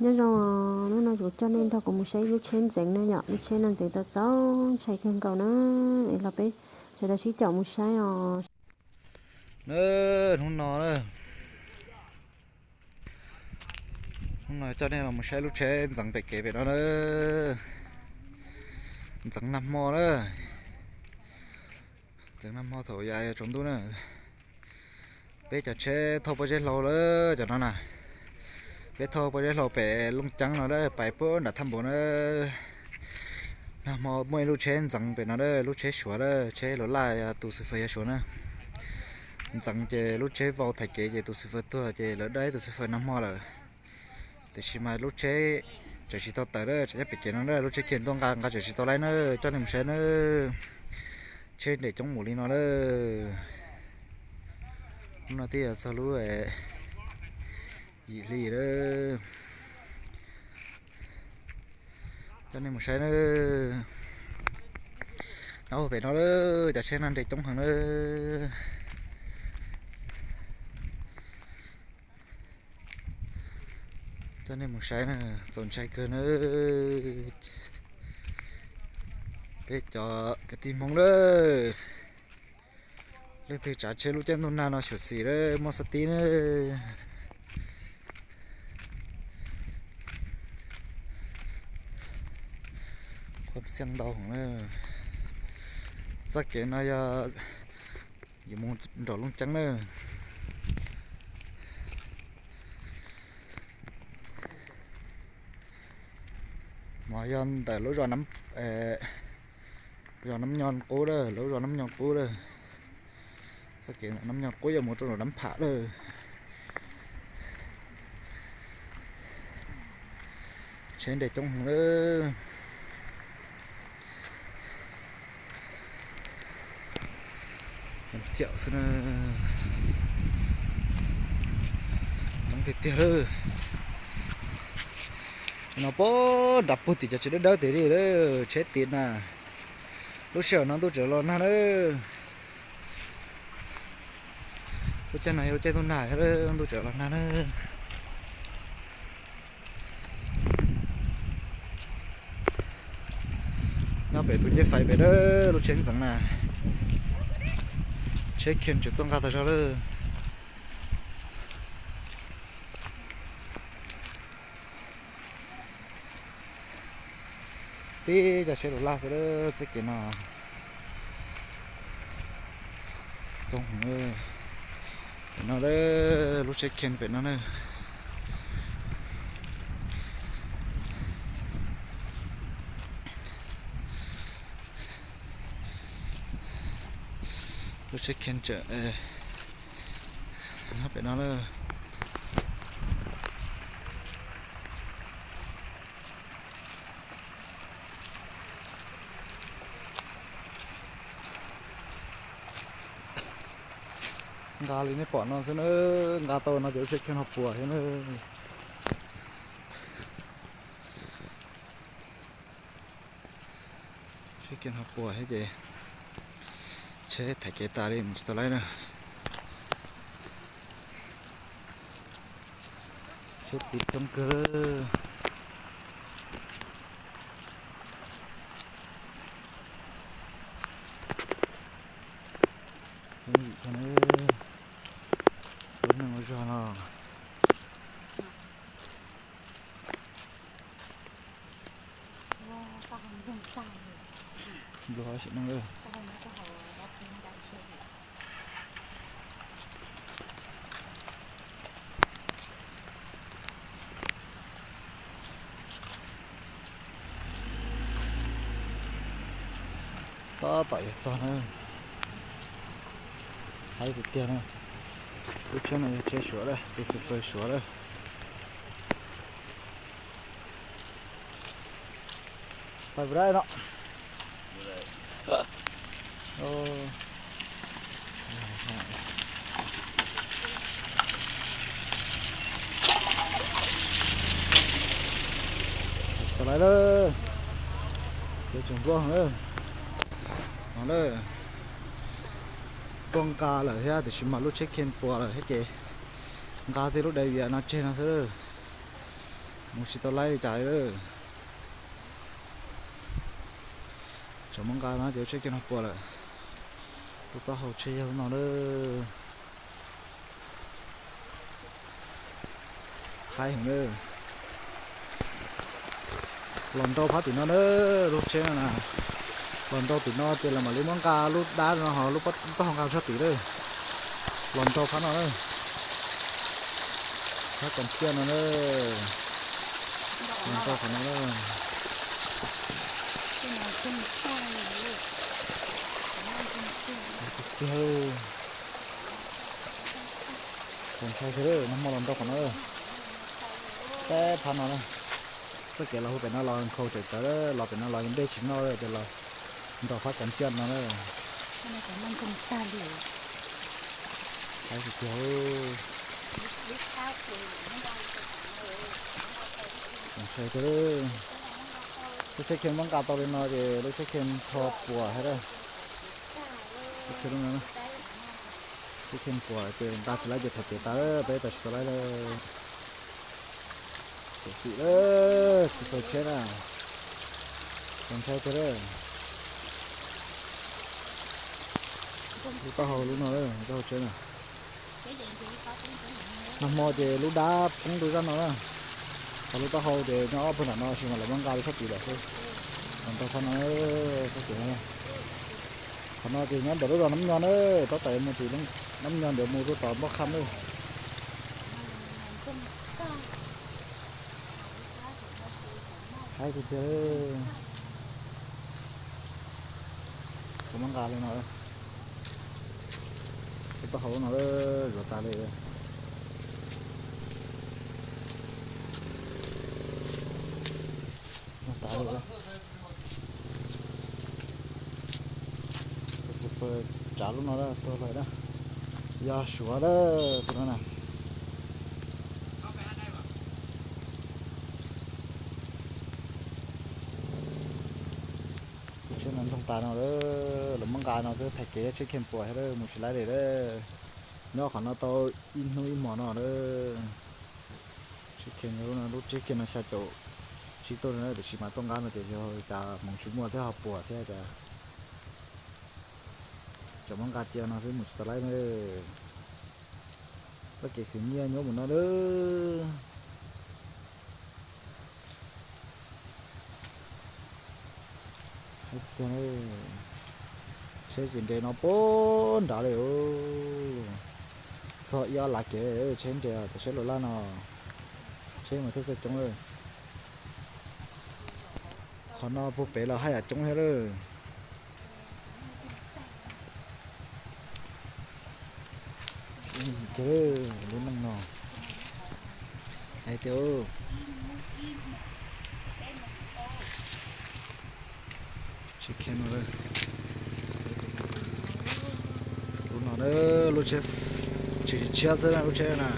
Nyob zoo, hnub no kuv coj nej nrog kuv mus saib lub tsheb ntxeev na yom. Lub tsheb no ntxeev tau txaus ntshai kawg nkaus na. Es los peb sawv daws sib caum mus saib os. Na, hnub no, hnub no coj nej los mus saib lub tsheb ntxeev pem kev pem no na. Ntxeev nag hmo na. Ntxeev nag hmo thaum yav tsaus ntuj na. Peb cov tsheb thauj pob zeb hlau lawm cov no na. Peb thauj pob zeb hlau pem Looj Ceeb no lawm, pais puag nram thaj npaum na. Nag hmo muaj ib lub tsheb ntxeev pem no lawm, lub tsheb Suav lawm, tsheb laus laj, tus xwm fawm yog Suav na. Ntxeev ces lub tsheb vau thaiv kev ces tus xwm fawm tuag ces lawv dab tus xwm fawm nag hmo lawm. Tiam sis mas lub tsheb tseem tsis tau tawm na, tseem nyob pem kev no na, lub tsheb khiav tuaj nqa nqa tseem tsis tau laib na, coj nej mus saib na. Tsheb nres coob npaum li no lawm. Hnub no twb yog txog lub yim hli lawm. Coj nej mus saib na. Nyob pem no lawm, cov tsheb no nres coob heev lawm. Coj nej mus saib na, txaus ntshai kawg na. Peb cov kwv tij Hmoob lawm, leej twg tsav tsheb lub caij ntuj nag no xyuam xim lawm muab xov tib na. Qhuav xiab ntau heev na. Txoj kev no yog yuav mus nram Looj Ceeb na. No yog ntawm lub zos, zos Nab Nyo Qub lawm, lub zos Nab Nyo Qub lawm. Txoj kev Nab Nyo Qub yuav mus rau nram Nab Pham lawm. Tsheb nres coob heev lawm. Thiab xwb na, coob tiag tiag lawm. No puag nram puag tim cov tsev dawb dawb tim li lawm, tsheb tim na. Lub sij hawm no ntuj tseem los nag na. Lub caij no yog lub caij ntuj nag, ntuj tseem los nag na. Nyob pem tus ncej fais pem na, lub tsheb ntxeev na. Tsheb khiav tseem tuaj nqa tag zog lawm. Tib cov tsheb laus laj xwb lawm, txoj kev no coob heev. Pem no lawm, lub tsheb khiav pem no na. Lub tsheb khiav tseem nyob pem no lawm. Nqa li nej pom no xwb na, nqa tau no ces lub tsheb khiav ho puas thiab na. Tsheb khiav ho puas thiab ces tsheb thaiv kev tas li mus tsis tau laib na. Tsheb tim coob kawg. Coob yim thiab na, lub neej ua zog no. Nplua sim neej. Tab tom yuav txog na. Haib tiag tiag na. Lub tsheb no yog tsheb Suav lawm, tus xwm fawm Suav lawm. Pais puas dab no? Tsis tau lawm, kev tseem npluaj lawm. No lawm, tuaj nqa lawm thiab tiam sis mas lub tsheb khiav puas lawm thiab ces nqa tej lub dai vias no tseg no xwb. Mus tsis tau laib li cas li. Tseem muab nqa no ces lub tsheb kiag no puas lawm. Lub taub hau tsheb yog lub no lawm. Haib heev na. Los nrau phab tim no na, lub tsheb no na. Los nrau tim no ces lawv mam li muab nqa lub dab no ho lub taub hau nqa tshaj tim na. Los nrau phab no na. Phab kas ciaj no na. Los nrau qhov no na. Txaus ntshai tiag, nag hmo los nrau qhov no. Teb phab no na. Txoj kev los hu pem no los nkhaus tawm tawv, los pem no los dej tsis noj ces los nrau phab kas ciaj no na. Haib tiag tiag. Txaus ntshai tiag. Lub tsheb kheej muab nqa tau li no ces lub tsheb kheej rho puas thiab. Lub tsheb, lub no, tsheb kheej puas ces nqa tsis laib ces them kev tas, peb tau tsis tau laib lawm. Xyem xim lawm, xim faws tsheb na. Txaus ntshai tiag lawm. Lub taub hau lub no, taub hau tsheb na. Nag hmo ces lub dab poob rau zaj no na. Ho lub taub hau ces nyob ob pawg nram no, tab sis mas lawv muab nqa li tshaj tim lawm xwb. Los nrau phab no, txoj kev no. Qhov no ces nyob ntawm lub zos Nab Nyog na, tab tom mus tim Nab Nyog nrad mus rau tom Npoj Kham na. Haib tiag tiag. Tsis muab nqa li no. Lub taub hau no zuav tas li. Tus xov fwj tsav lub no tuag lawm na. Yog Suav lawm tus no na. Lub tsheb no ntsoog tas no lawm, lawv muab nqa no xwb, them kev tsheb kheej puas thiab lawm, mus tsis laib li lawm. Nyob qhov no tau ib hnub ib hmos no lawm. Tsheb kheej, lub tsheb kheej no xya caum tsib tuaj no, tiam sis mas tuaj nqa no ces yog cas hmoov tsis muaj thiab ho puas thiab cas. Tseem muab nqa cia no xwb, mus tsis tau laib na. Txoj kev khwv nyiaj nyuaj mus no lawm. Tsheb ces nres no puag nrad li. Txog ib ob lav kev tsheb nres, cov tsheb laus laj no, tsheb mas thiaj txawj coob lawm. Qhov no puag pem los haj yam coob thiab lawm. Lub neej no hais tias, lub no, lub tsheb tsis tshiab xwb na, lub tsheb na.